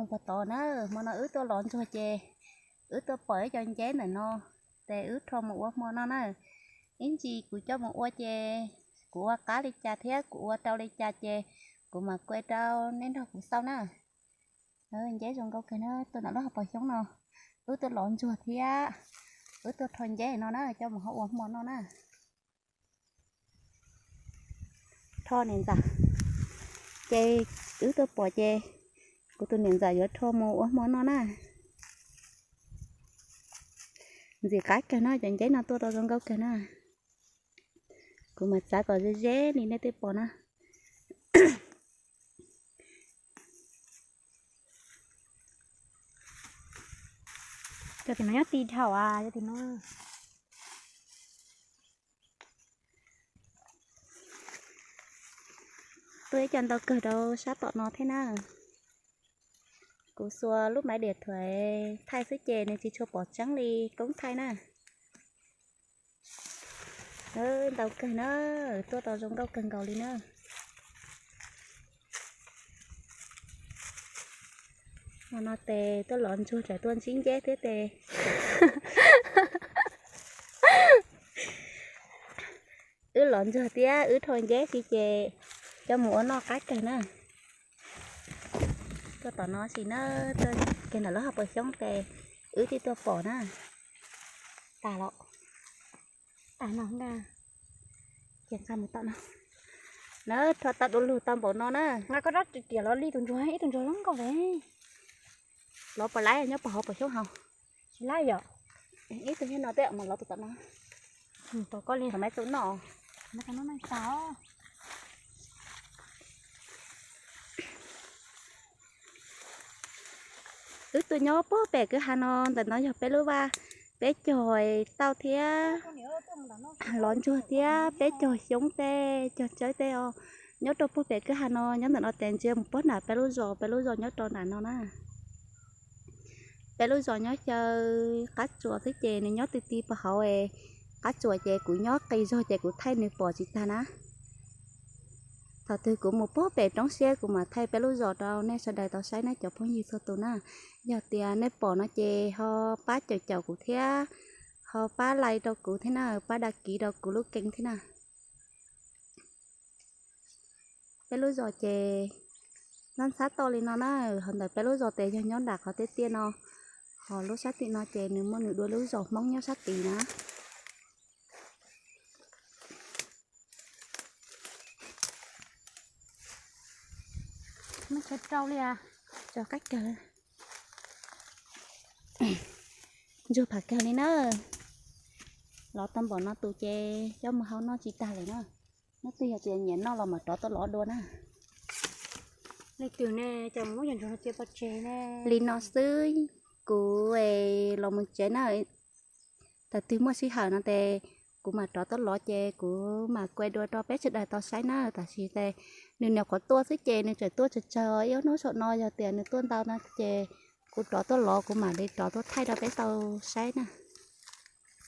Puag tod na, hmo no wb tuaj lov ntsuag ces wb tuaj pom ib co nceb ntawm no, ces wb rho mus ua hmo no na. Ib ntsis kuv coj mus ua ces kuv ua qab li cas thiab kuv ua rau li cas ces kuv mam kuaj rau nej nrog kuv xauj na. Nceb zoo nkauj kawg na, tuaj nram lub hauv paus xyoob no. Wb tuaj lov ntsuag thiab wb tuaj rho nceb no na, coj mus ho ua hmo no na. Rho niam ntxawm, ces wb tuaj pom ces kuv tus niam ntxawm yuav rho mus ua hmo no na. Ntxim qab kawg no, cov nceb no tuaj rau zoo nkauj kawg na. Kuv mam txav kom ze ze li nej twb pom na. Cov tim no nyob ti dhau a, cov tim no. Tuaj ib co ntau kawg rau sab tom no thiab na. Kuv xuas lub maiv diam thuav thaij xwb ces nws tsis tshua pom tseeb li koob thaij na. Ntau kawg na, tuaj tau zoo nkauj kawg nkaus li na. Hmo no tes tuaj lov ntsuag tseem tuaj ntsib nceb thiab tes. Wb lov ntsuag thiab wb rho nceb si ces coj mus ua noj qab kawg na. Tuaj tom no si na, tuaj kiag ntawm lub hauv paus xyoob tes wb thiaj tuaj pom na. Tas los, tas no nqa, ces nqa mus tom no. Na, rho tau du lug tau npaum no na. Nqa koj rab riam los li tus ntsuag, ib tug ntsuag zoo nkauj ve. Lov puas laib nyob puag hauv paus xyoob hauv? Tsis laib yom. Ib tug nyob no thiab mas lov tus tom no. Tom koj li. Thaum maiv tus noj. Wb tuaj nyob puag pem kwj ha no, ntawm no yog peb lub vaj, peb cog tauj thiab lov ntsuag thiab peb cog xyoob tej, cog tsawb tej os. Nyob rau puag pem kwj ha no, nyob ntawm no tes ntsia mus puag nram peb lub zos, peb lub zos nyob rau nram no na. Peb lub zos nyob xyaw qab tsuas xwb ces nws nyob ti ti puag hauv es qab tsuas ces kuv nyob qis zog ces kuv thaij nws pom tsis tag na. Thaum twg kuv mus puag pem roob siab kuv mam thaij peb lub zos rau nej sawv daws tau saib na cov phooj ywg txhua tus na. Yog tias nej pom no ces ho pab caum caum kuv thiab, ho pab like rau kuv thiab na, pab đăng ký rau kuv lub kênh thiab na. Peb lub zos ces nab ntxhab toj li no na, ho ntawm peb lub zos tes yog nyob nram qhov tiaj tiaj no, ho lub sab tim no ces nws muaj nws dua lub zos Hmoob nyob sab tid na. Muab tsawv rau li, tsawv qab kawg. Ntsuag phav kawg li na. Lov tau npaum no tus ces coj mus hau noj tsis tag lawm na. Nyob twg yog tias nyiam noj los mam rov tuaj lov dua na. Leej twg ne, cas muab cov ntsuag no cia pov tseg ne? Li no xwb, kuv los mus tsev na. Thaum twg muaj sij hawm no tes kuv mam rov tuaj lov ces kuv mam kuaj dua rau peb sawv daws tau saib na. Tam sim tes nws nyuam qhuav tuaj xwb ces nws tseem tuaj tsawg tsawg ib ob hnub saum no, yog tias nws tuaj ntau no ces kuv rov tuaj lov kuv mam li rov tuaj thaij rau peb tau saib na.